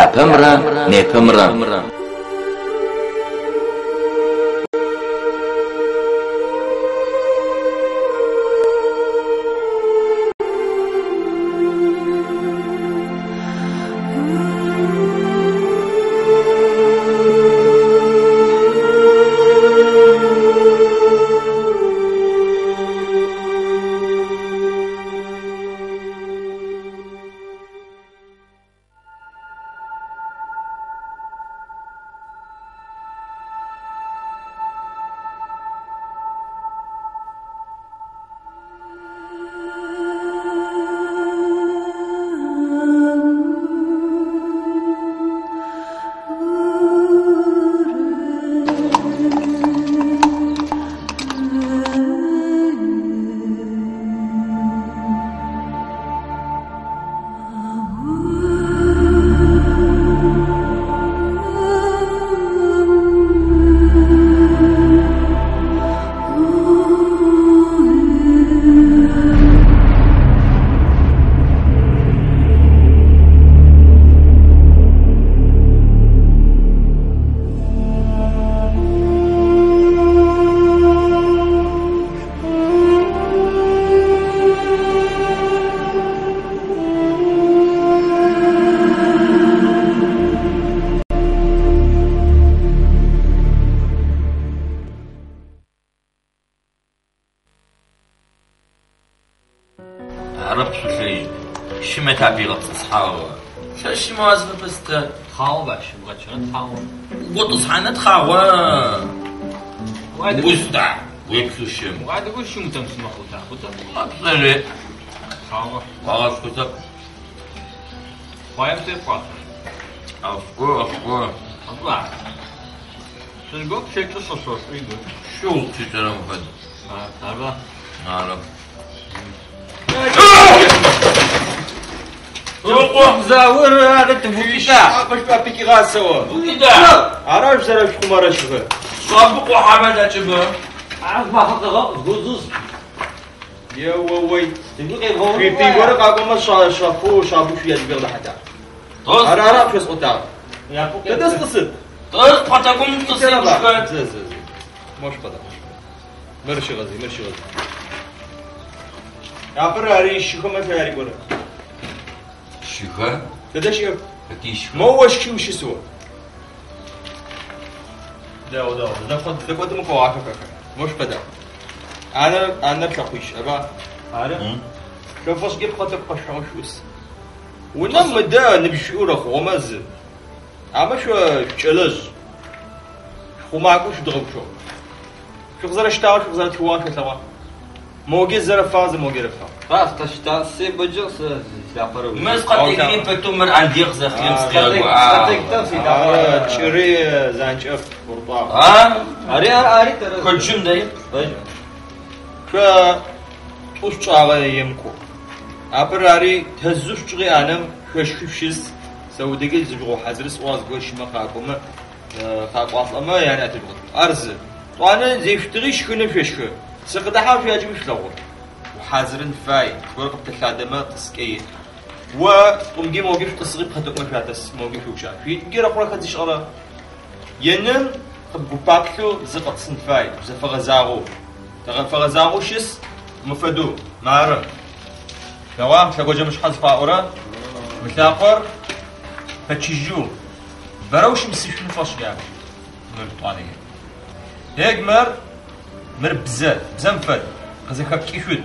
Япэмрэ непэмрэ. Арэп шъулъэжь, шымэ тапигъэтӏысхьагъ. Лъэшым уазфэпэстэ. Тхъагъо бащ, бгъэчырэ тхъагъо. Уготӏысхьанэ тхъагъо. Уста, уеплъу шым. Уадыгэу шым утэмысымэ хъута, хъута? Апшъэрэ. Тхъагъо. Уагъэшхутэп. Къуаем тепӏуа? Ашӏу, ашӏу. Ашӏуа? Сызгоп шэкӏы сошъошӏу игу. Шыу чытэрэм фэд. Арба? Арэп. Заур ары тыгукӏыта. Къышъуапикӏыгъасэо. Укӏыта. Ара шъузэрэшъухъумэрэщыхэр. Шъабыкъо хьамэ лакӏыбэ. Ар махъэ гузуз. Еоой. Тыгу къебгъэу. Шъуипый горэ къакӏомэ шъафэу шъабэу шъуялбегъ лэхьата. Тӏыс, Ара ара шъосӏотагъ. Тэдэ сыкъысыт? тӏыс, пхъэтэгум тӏысы гушхэ. Зэ, зэ, зэ. Мош къэда. Мыр щыгъэзи, мыр щыгъэзи. Апэр ари шыхэмэ шъуяри горэ. Шыхэ? Тэдэ щыӏэх? Хэти шхэ. Моу ощхи ущысыо. Дэгъу, дэгъу. Зэкӏодым кӏогъахэхэ. Мош къэда. Анэр, анэр лъэкъуищ, аба? Ары. Шъофэшӏкӏэ пхъэтэгу къэшъуагъэ шъуӏус. Унэм мыдэ ныбжьшӏу рэхъугъэмэ зы. Амэ шъо шъукӏэлэжь. Шъухъумакӏоу шъудгъэгушӏугъ. Шъукъызэрэщтагъэр шъукъызэрэтхыуагъэр шъолъэгъуа? Моге зэрэфагъ, зэ моге рэфагъ. Бас, тащта се быджы сэ лъакъэрэ. Мыз къэтегри пэту мыр андех зэхъем сыкъегъэгуӏа. Ары, кӏыри занкӏэп, уртӏуагъ. А? Ари ар ари тэрэ. Куджым дэй. Шъо тӏу шъучӏагъэ емыкӏу. Апэр ари тэзу шъучӏыгъи анэм шъошхи шъущыс. Сэ удэги зыжъугъэхьазыры сӏуагъ зыгорэ щымэ къакӏомэ, къакӏуалӏэмэ яни атежъугъэт. Ар зы. Тӏуанэ зешъутыгъи шхыным шъошхы. Сыкъыдэхьа шъуякӏыби шъулъэгъу. Ухьазырын фай, зыгорэ къыптэлъадэмэ тӏыскӏэ ит. О тӏумги моги шъутӏысыгъи пхъэтӏэкӏумэ шъуатэс, моги шъуупща. Шъуитӏуги рэхъурэ хэт зышӏэрэ? Еным къыбгупаплъэу зы къэтсын фай, зэфэгъэзагъэу. Тэгъэфэгъэзагъэу щыс, мыфэдэу, мары. Дэгъуа, лъэгоджэмышъхьэ зыфаӏорэ мы лъакъор пэчыжьэу, бэрэу щымысышъун фэшӏ яӏ. Мыр тӏуанэге. Ег мыр, мыр бзэ, бзэм фэд, къызэхэпкӏышъут.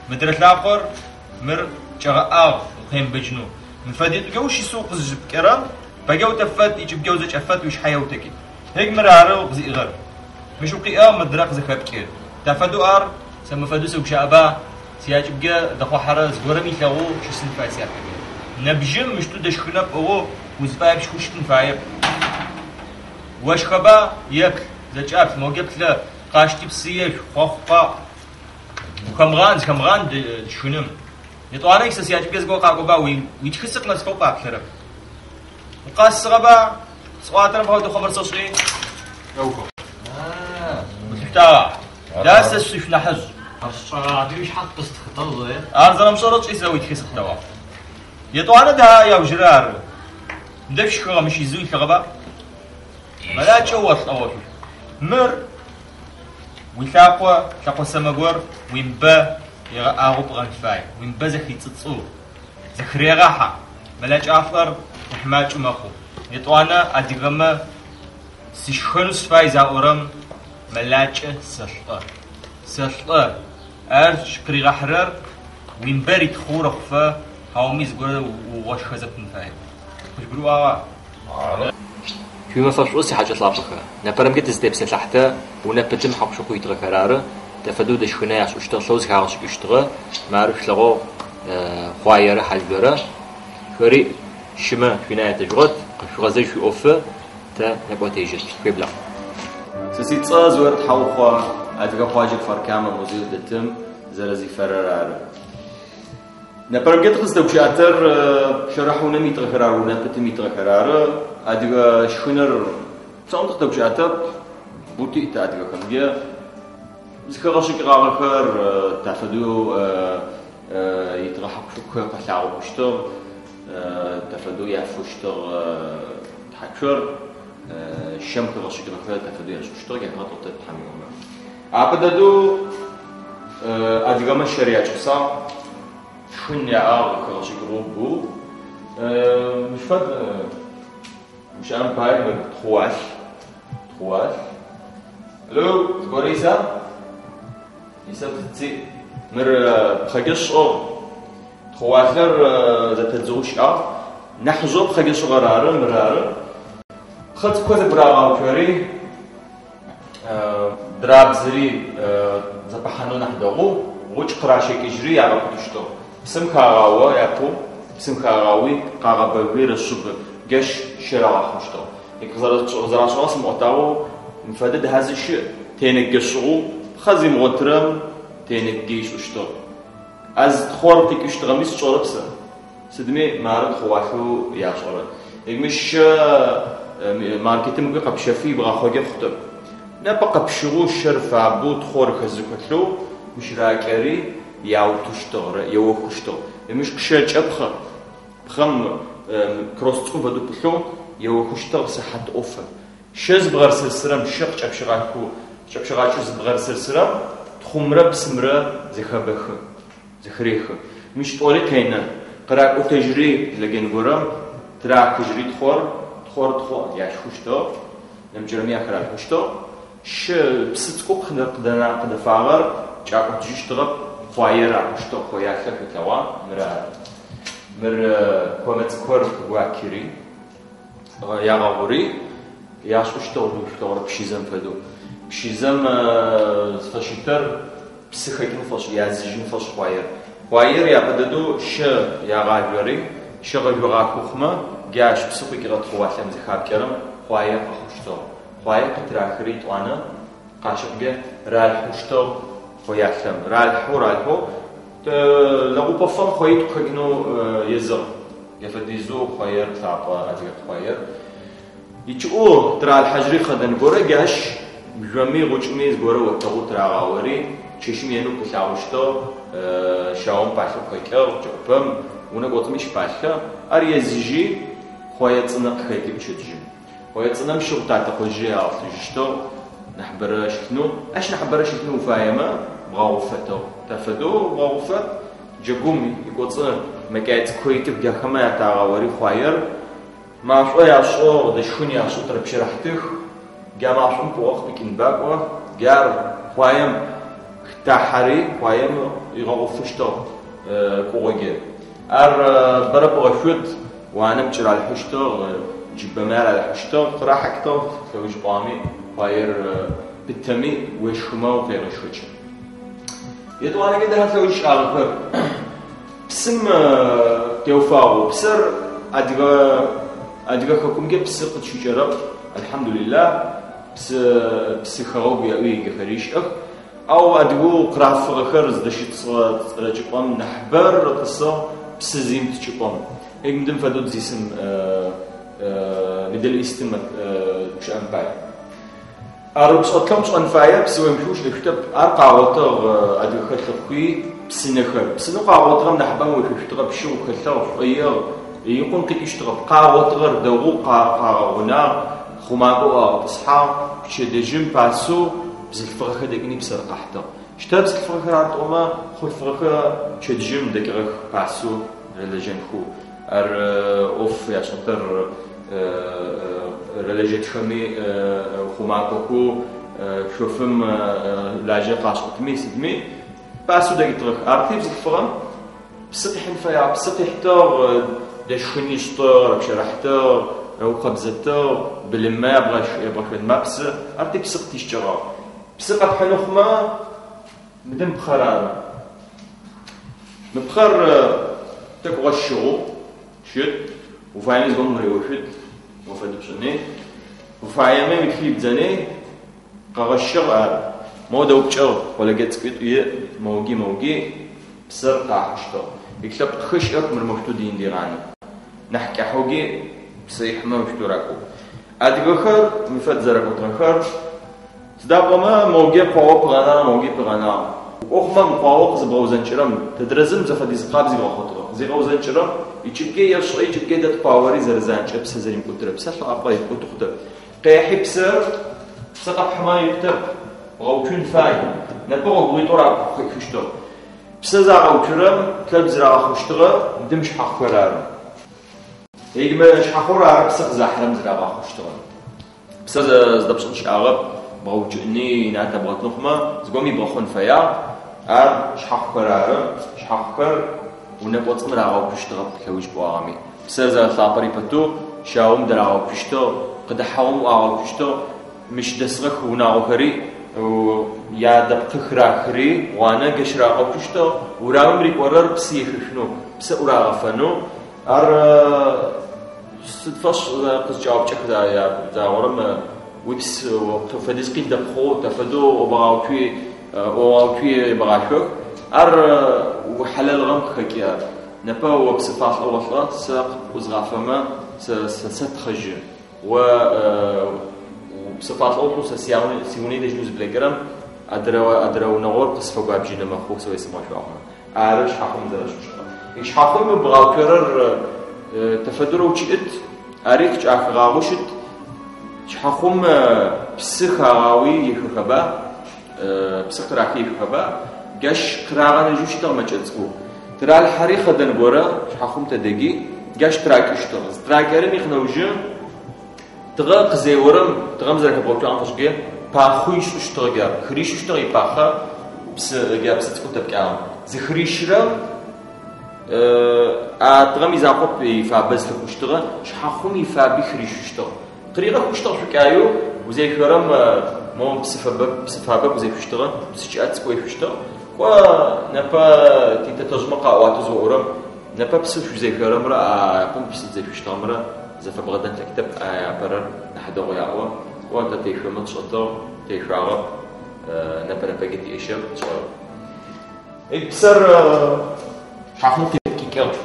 Мыдрэ лъакъор мыр кӏэгъэӏагъ, укъембэджынэу. Мы фэдитӏукӏэ ущысэу къызыпкӏэрэм, бэкӏэ утэфэт, икӏыбкӏэ узэкӏэфэт, уишъхьэ утэкӏы. Ег мыр ары укъызиӏыгъэр. Мыщ укъиӏыгъ, мыдрэ къызэхэпкӏы. Тафэдэу ар, сэ мыфэдэу сыгущыӏэба, сиякӏыбкӏэ дэхъухьэрэ зыгорэм илъэгъоу щысын фай сияпэкӏэ. Нэбжьым мыщту дэшхынэ пӏыгъэу узыфаеп шху щытын фаеп. Ошхэба, еплъ, зэкӏаплъ, моге плъэ, къащти псы ешъу, хъохъу къаӏу. Ухэмыгъан, зыхэмыгъан шхыным. Етӏуанэ сэ сиякӏыбкӏэ зыгорэ къакӏоба, уитхы сыкъынэсхэу паплъэрэп. Укъэсыгъэба, сӏуатэрэм фэдэу хъыбар сэшӏи. Еухыгъ. Улъыштагъа? Да сэ сышъунахьыжъ. Ашӏагъэ шъхьэ къыстхытэ. Ар зэрэмышӏэрэ чӏи сэ уитхы сыкъытэуагъ. Етӏуанэ да яужьырэ ары. Мыдэ шъушхыгъэ мыщ изэу илъыгъэба? Мэлакӏэ олӏэ о. Мыр уилъакъо, лъэкъо сэмэгор уимыбэ егъэӏагъэу пӏыгъын фай. Уимыбэ зэхицӏыцӏэу, зэхырегъахьэ. Мэлакӏалӏэр нахь макӏэу мэхъу. Етӏуанэ адыгэмэ сышхэнэу сыфай заӏорэм мэлакӏэ сэлӏэ. Сэлӏэ. Ар къыригъахьырэр уимыбэ ритхъэу рэхъуфэ, хьауми зыгорэ угъэшхэ зэптын фае. Къыжъугурыӏуагъа? Ары. Шъуимэфэ шӏу, сихьакӏэ лъапӏэхэр. Непэрэмкӏэ тызытепсэлъыхьтэ унэ пытым хьакъу-шыкъу итыгъэхэр ары. Тэ фэдэу дэшхынэ яшӏыщтыгъ, лъэу зыхагъэшӏыкӏыщтыгъэ. Мары шъулъэгъугъ къуаерэ хьалыжъорэ. Шъори щымэ шъуинаӏэ атэжъугъэт, къэшъугъэзэжь шъуиӏофы, тэ некӏо тежьэт. Шъуеблагъ. Сэ сицӏэ Зуер Тхьаухъо, адыгэ къуаджэ Кфар-Камэ музееу дэтым зэрэзифэрэр ары. Непэрэмкӏэ тыкъызтэгущыӏэтэр пщэрыхь унэм итыгъэхэр ары, унэ пытым итыгъэхэр ары. Адыгэ шхыныр псэум тыкъытэгущыӏэтэп, бэу тиӏ тэ адыгэхэмкӏэ. Зыхэгъэшӏыкӏыгъагъэхэр тафэдэу итыгъэ хьакъу-шыкъухэр къэлъагъо хъущтыгъ, тафэдэу яфыщтыгъ тхьацур, щэм хэгъэшӏыкӏыгъэхэр тафэдэу яшӏыщтыгъ, яхэгъэтӏотэп Тхьэм иӏомэ. Апэ дэдэу адыгэмэ щэр якӏэсагъ, шхын яӏагъ хэгъэшӏыкӏыгъэу бэу. Мыщ фэд, гущыӏэм пае мыр тхъууалъ, тхъууалъ. Алло, зыгорэ иса? Исэп зыци. Мыр пхъэкӏэ шӏыгъ. Тхъууалъэр зэпэдзыгъэу щыӏагъ. Нахьыжъэу пхъэкӏэ шӏыгъэр ары, мыр ары. Пхъэ цӏыкӏухэр зэбгырагъэуцори, дырабзэри зэпыхьанэу нахь дэгъоу, гъучӏ къыращэкӏыжьри ягъэпытыщтыгъ. Псым хагъао япэу, псым хагъауи, къагъэбэгуи рэшъыб джащ щырагъэхъущтыгъ. Къызэрашӏыгъэр сымыӏотагъэу, мы фэдэ дыхьазыр щыӏ, тенэкӏэ шӏыгъэу, пхъэ зимыгъотырэм тенэкӏэ ышӏыщтыгъ. А зы тхъор къикӏыщтыгъэми сшӏэрэп сэ. Сыдми мары тхъууалъэу яшӏэрэр. Мыщ щэ маркетым кӏуи къэпщэфи бгъахъокӏэ хъутэп. Непэ къэпщыгъэу щэр фабэу тхъор хэзы хэлъэу мыщ ракӏэри яутыщтыгъ, еохыщтыгъ. Мыщ къыщэкӏэ пхъэ. Пхъэм кросс цӏыкӏум фэдэу пылъэу еохыщтыгъ сыхьат ӏофы. Щэ зыбгъэрсырсырэм, щэ къыкӏэпщыгъахэу, къыкӏэпщыгъакӏэу зыбгъэрсырсырэм тхъумрэ псымрэ зэхэбэхы. Зэхырехы. Мыщ тӏори къенэ. Къыракӏутэжьыри лэген горэм, тырахыжьыри тхъор, тхъор тхъо яшхыщтыгъ, нэмыкӏырэми ахырахыщтыгъ. Щы псы цӏыкӏу къыдэфагъэр кӏакӏутыжьыщтыгъэп, къуае рахыщтыгъ, къоялъэ шъолъэгъуа, мыр ары. Мыр комэ цӏыкӏухэр къыгуакири, ягъэгъури, яшӏыщтыгъ шъулъэгъурэ пщызэм фэдэу. Пщызэм зыфэщытэр Псы хэкӏын фэшӏ, языжьын фэшӏ къуаер. Къуаер япэ дэдэу щэ ягъажъори, щэ гъэжъогъахэу хъумэ, джащ псы къикӏыгъэ тхъууалъэм зыхапкӏэрэм къуае къэхъущтыгъ. Къуае къытырахыри етӏуанэ къашыкъкӏэ ралъхьущтыгъ къоялъэм. Ралъхьэу, ралъхьэу лэгъупэфэм къоитӏу къыхэкӏынэу езыгъ. Джа фэдизэу къуаер лъапӏэ, адыгэ къуаер. Икӏыӏу тыралъхьажьыри хъэдэн горэ джащ мыжъоми гъучӏми зыгорэ отэгъу тырагъаори, чэщым енэу пылъагъущтыгъ, щагум палъэу къыхэкӏыгъ, пчъэӏупэм, унэ кӏоцӏыми щыпалъэ. Ар езыжьи, къое цӏынэ къыхэкӏы пчэдыжьым. Къое цӏынэм щыгъу татэкъожьи агъэлъыжьыщтыгъ, нахьыбэрэ щылъынэу. Ащ нахьыбэрэ щылъынэу уфаемэ, бгъэгъуфэтыгъ. Тафэдэу бгъэгъуфэт, джэгум икӏоцӏы мэкӏай цӏыкӏухэр итых, джахэмэ ятагъаори къуаер. Машӏо яшӏыгъ, дэшхын яшӏыгъ тырэпщэрыхьтых. Джа машӏом кугъэ къыпыкӏынба кӏо, джар къуаем хтахьэри къуаем ыгъэгъуфыщтыгъ кугъоджэ. Ар бэрэ пӏыгъэшъут, уанэм кӏыралъхьыщтыгъ, джыбэмэ аралъхьыщтыгъ, къырахьакӏтыгъ, лъэуж пӏуами къуаер пытэми уешхымэ укъегъэшхэкӏы. Етӏуанэкӏэ дахэ лъэуж шӏагъэхэр. Псым теуфагъэу, псыр адыгэ адыгэ хэкумкӏэ псы къытщыкӏэрэп, алхьамдулиллах, псы псы хэгъэгу яӏуи еджэхэри щыӏэх. Ау адыгэу къырафыгъэхэр зыдэщытыгъэ чӏыпӏэм нахьыбэр тӏысыгъ псы зимыт чӏыпӏэм. Егмыдым фэдэу дызисым Middle East-м гущыӏэм пай. Ар пшӏэтлъэу пшӏэн фае, псы уемышъоу ущыӏэшъутэп. Ар къагъотыгъ адыгэхэр лъыхъуи псынэхэр. Псынэу къагъотыгъэм нахьыбэм уешъошъутыгъэп, щыгъу хэлъыгъ, шӏоигъ. Икъун къикӏыщтыгъэп. Къагъотыгъэр дэгъоу къагъэгъунагъ, хъумакӏо ӏуагъэтӏысхьагъ, пчэдыжьым пасэу бзылъфыгъэхэр дэкӏыни псыр къахьтыгъ. Щтэ бзылъфыгъэхэр ары тӏомэ, хъулъфыгъэхэр пчэдыжьым дэкӏыгъэх пасэу рэлэжьэнхэу. Ар ӏоф яшӏэтэр рэлэжьэтхэми хъумакӏохэу шъофым лажьэ къашӏэтми сыдми пасэу дэкӏытыгъэх. Арти бзылъфыгъэм псы къихьын фэягъ, псы къихьтыгъ, дэшхын ишӏтыгъ, рыпщэрыхьтыгъ, ыукъэбзэтыгъ, былыммэ ябгъэшхэнмэ псы, арти псы къытищыкӏэгъагъ. Псы къэпхьын хъумэ, мыдэм пхъэр ары. Мы пхъэр тӏэкӏу гъэщыгъэу щыт, уфаеми зыгорэм уреошъут, о фэдэу пшӏыни, уфаемэ уитхы ибдзэни, къэгъэщыгъ ар. Моу дэупкӏыгъ, къолэджэ цӏыкӏуитӏу иӏ, моуги моуги, псыр къахьыщтыгъ. Лъэпкъхэр щыӏэп мыр моущтэу дин дигъанэу. Нахь кӏахьоги псы ихьмэ моущтэу ракӏоу. Адыгэхэр мы фэд зэрэкӏотыгъэхэр, сыда пӏомэ моуге къуао пыгъэнагъ, моуги пыгъэнагъ. Укӏо хъумэ мы къуао къызыбгъэузэнкӏырэм, тэдрэ зым зэфэдиз къабз зигъэхъотыгъэ. Къызигъэузэнкӏырэм икӏыбге ешӏэ, икӏыбге дэт къуаори зэрэзанкӏэ псэ зэримыкӏутырэ псэ лӏапӏэ ипкӏуты хъутэп. Къехьи псыр, псы къэпхьымэ икъутэп, бгъэуцун фай. Непэ гъогуитӏур къыхихыщтыгъ. Псы загъэуцурэм лъэбз зырагъэхъущтыгъэ дым шъхьахъухэр ары. Егмэ шъхьахъур ары псы къызахьырэм зырагъэхъущтыгъэ. Псы зыдэпшӏын щыӏагъэп, бгъэуцуӏыни инатэ бгъэтын хъумэ, зыгорэм ибгъэхъун фэягъ. Ар шъхьахъухэр ары. Шъхьахъухэр унэ кӏоцӏым рагъэуцущтыгъэп лъэуж пӏуагъэми. Псыр зэрэлъапӏэр ипэтэу щагум дырагъэуцущтыгъ, къыдэхьагъум ӏуагъэуцущтыгъ. Мыщ дэсыгъэх унагъохэри, ядэпкъы хырахыри гъуанэ джащ рагъэуцущтыгъ. Урамым рикӏорэр псы ешъошъунэу, псы ӏурагъэфэнэу. Ар сыд фэшӏ къызкӏаупкӏэх загъорэм уипс фэдиз къин дэпхъоу, тэфэдэу ӏобэгъауцуи, ӏогъауцуи ебгъашъох. Ар хьалэлыгъэм къыхэкӏы ар. Непэ о псы фалӏэ олӏэ, сэ къыпӏузгъафэмэ, сэ сэтхъэжьы. О псы фалӏэ ухъу, сэ сиунэ дэжь узыблэкӏырэм, адырэ унагъор къысфэгуабжьынэ мэхъу, сэ уесымыгъэшъуагъэмэ. Ары шъхьахъум зэрэшӏущтыгъэр. Шъхьахъум бгъауцорэр тэфэдэу чъыӏыт, ари къыкӏахыгъагъэу щыт. Шъхьахъум псы хагъауи ешъохэба, псы къырахи ешъохэба, джащ къырагъэнэжьэу щытыгъ мэкӏэ цӏыкӏоу. Тыралъхьэри хъэдэн горэ шъхьахъум тэдэги, джащ тыракӏыщтыгъ. Зытыракӏэрэм ихънэужьы тыгъэ къызеорэм, тыгъэм зэрэхэбгъэуцуагъэм фэшӏкӏэ пахъэу ишӏыщтыгъ джар, хырищыщтыгъ ипахъэ псы, джа псы цӏыкӏоу тэпкӏагъэм. Зыхырищырэм а тыгъэм изакъоп ифабэ зылъыхъущтыгъэ, шъхьахъум ифаби хырищыщтыгъ. Къыригъэхыщтыгъ шӏукӏаеу, узешъорэм мо псы фэбэ, псы фабэ узешъущтыгъэ, псы чъыӏэ цӏыкӏу ешъущтыгъ. Кӏо, непэ титэтэжъмэ къаӏуатэу зыӏорэм, непэ псы шъузешъорэмрэ апэм псы зешъущтыгъэмрэ зэфэбгъэдэн лъэкӏытэп, апэрэр нахь дэгъу яӏо. Кӏо, тэ тешъомэ тшӏэтыгъ, тешъуагъэп, непэ-непэкӏэ тиӏэщэп, тшӏэрэп. Псэр шъхьахъум къипкӏыкӏыгъ,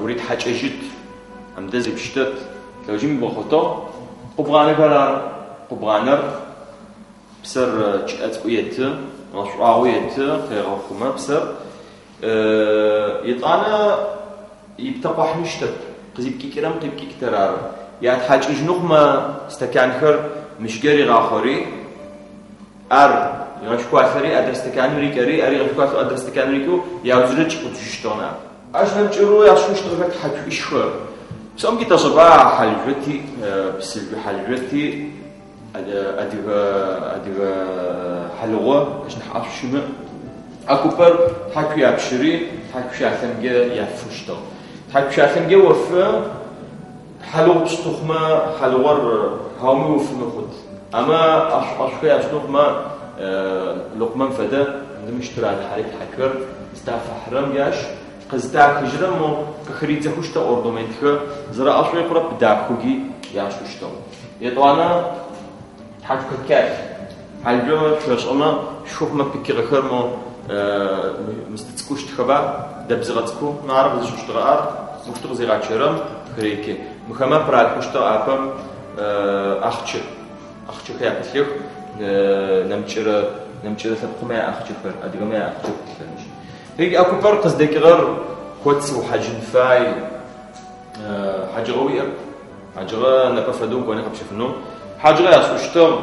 уритхьакӏэжьыт, амдэз епщытэт, лъэужым ибгъэхъотыгъ. Къубгъанэхэр ары. Къубгъанэр псэр чъыӏэ цӏыкӏу еты, гъэшӏуагъэу еты, къегъэхъумэ псэр. Етӏанэ иптэкъохьын щытэп, къызипкӏыкӏырэм къипкӏыкӏтэр ары. Ятхьакӏыжьынэу хъумэ стаканхэр мыщкӏэ ригъахъори, ар игъэшхуалъэри адрэ стаканым рикӏэри, ар игъэшхуалъэу адрэ стаканым рикӏэу яужьырэ кӏикъутыжьыщтыгъ ныӏэп. Ащ нэмыкӏэу яшъущтыгъэхэр тхьацуӏищхэр. Псэумкӏи тэшӏэба хьалыжъоти, псыжъу хьалыжъоти, адыгэ адыгэ хьалыгъу, ащ нахь ӏэшӏу щымыӏ. А купэр тхьацу япщыри, тхьацу щалъэмкӏэ яфыщтыгъ. Тхьацу щалъэмкӏэ офы, хьалыгъу пшӏы хъумэ, хьалыгъор хьауми уфымэ хъут. Амэ ӏэшӏу-ӏэшӏухэр япшӏын хъумэ, лыкъумэм фэдэ, мыщ тыралъхьэри тхьацур зыдафахьырэм ящ, къызыдахыжьырэм мо къыхыридзэхэу щытыгъ орнаментхэр, зэрэӏэшӏуи хъурэп дахэуги яшӏыщтыгъ. Етӏуанэ тхьацу каль. Хьалыжъо шъошӏэмэ, шху хъумэ пыкӏыгъэхэр мо мысты цӏыкӏоу щытхэба, дэбзыгъэ цӏыкӏоу, мары къызышӏыщтыгъэ ар, мыхъущтэу къызигъачъэрэм хыреки. Мыхэмэ пыралъхьэщтыгъ апэм ахъчы. Ахъчэхэр япылъых, нэмыкӏырэ нэмыкӏырэ лъэпкъмэ яахъчэхэр, адыгэмэ яахъчэ пылъхэр. А купэр къыздэкӏыгъэр коц ухьаджын фай. Хьаджыгъэ уиӏэп. Хьаджыгъэ непэ фэдэу укӏони къэпщэфынэу. Хьаджыгъэ яшӏыщтыгъ,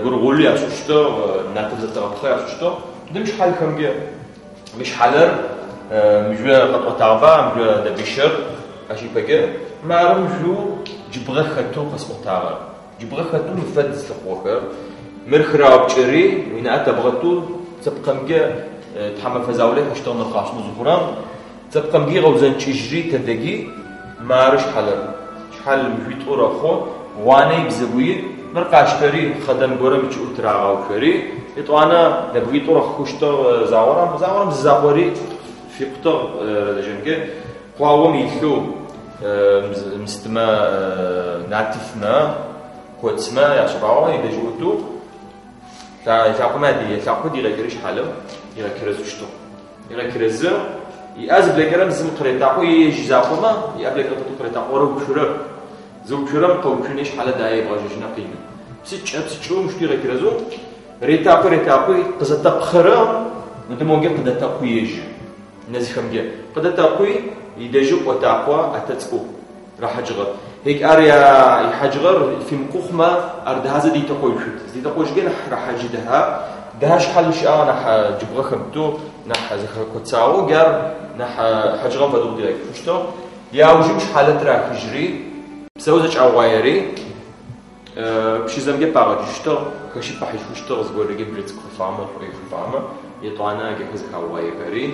гургъул яшӏыщтыгъ, натрыф зэтыгъэпхъэ яшӏыщтыгъ. Дым шъхьалхэмкӏэ мы шъхьалэр мыжъо къэтӏотагъэба, мыжъо нэбищэр ащ ипэкӏэ. Мары мыжъоу джыбгъэ хэтэу къэсӏотагъэр. Джыбгъэ хэтэу мы фэд зылъыхъугъэхэр. Мыр хыраупкӏэри, уинаӏэ тэбгъэтэу цэпкъэмкӏэ тхьамэфэ заулэ хьыщтыгъ мыр къашӏынэу зыхъурэм. Цэпкъэмкӏи гъэузэнкӏыжьри тэдэги мары шъхьалэр. Шъхьал мыжъуитӏу рэхъу, гъуанэ ибзэгуи, мыр къаштэри, хъэдэн горэм икӏыӏу тырагъэуцори, етӏуанэ нэбгитӏу рэхъущтыгъ загъорэм, загъорэм зы закъори фикъутыгъ рэлэжьэнкӏэ. Къуаом илъэу мыстымэ, натыфмэ, коцмэ яшӏыгъагъэ идэжь ӏутэу лъакъомэ лъакъо дигъэкӏыри шъхьалым игъэкирэзыщтыгъ. Игъэкирэзы, иӏэ зыблэкӏырэм зым къыретакъо е ежь изакъомэ, иӏэ блэкӏырэ пэтэу къыретакъо, рэуцурэп. Зыуцурэм къэуцуни шъхьалэ дае ебгъэжьэжьынэ къины. Псыкӏэ, псыкӏэу мыщтэу игъэкирэзэу ретакъо, ретакъуи, къызэтэпхъырэ, мыдэ могэ къыдэтэкъуи ежьы. Нэзыхэмкӏэ. Къыдэтэкъуи, идэжьы ӏотакъо ӏэтэ цӏыкӏу. Рахьаджыгъэр. Хек ар я ихьаджыгъэр фимыкъу хъумэ, ар дэхьа зыдитэкъожьышъут. Зыдитэкъожьыгэ нахь рахьаджы дэхьа. Дэхьа шъхьал щыӏагъ нахь джыбгъэ хэмытэу, нахь зэхэкоцагъэу, джар нахь хьаджыгъэм фэдэу къыдигъэкӏышъущтыгъ. Яужым шъхьалэ тырахыжьыри, псэу зэкӏаугъуаери, пщызэмкӏэ пагъэкӏыщтыгъ, хэщи пахьышъущтыгъ, зыгорэкӏэ бжэ цӏыкӏу фэфагъэмэ, шӏой фэфагъэмэ, етӏуанэ джахэр зэхаугъуаехэри,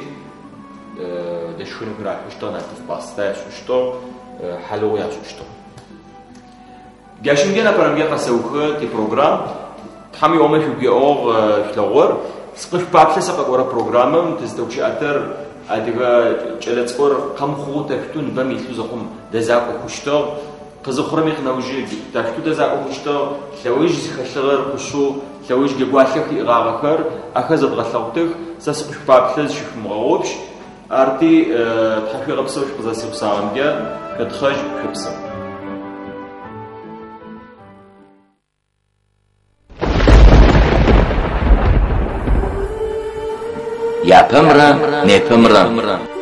дэшхыным хырахыщтыгъ, натрыф пӏастэ яшӏыщтыгъ, хьалыгъу яшӏыщтыгъ. Джащымкӏэ непэрэмкӏэ къэсэухы типрограмм. Тхьэм иӏомэ шъугу еӏогъ шъулъэгъур. Сыкъышъупаплъэ сэ къэкӏорэ программэм тызтэгущыӏэтэр адыгэ кӏэлэцӏыкӏур къэмыхъугъэу тэшъуту ныбэм илъэу зэхъум дэзакӏо хъущтыгъ. Къызыхъурэми къынэужы тэшъуту дэзакӏо хъущтыгъ. Лъэуж зыхэлъыгъэр къушъэу, лъэуж джэгуалъэ хиӏыгъагъэхэр, ахэр зэдгъэлъэгъутых. Сэ сыкъышъупаплъэ зыщышъумыгъэгъупш. Арти тхьашъуегъэпсэу шъукъызэсигъусагъэмкӏэ, шъотхъэжь, шъупсэу. Япэмрэ непэмрэ.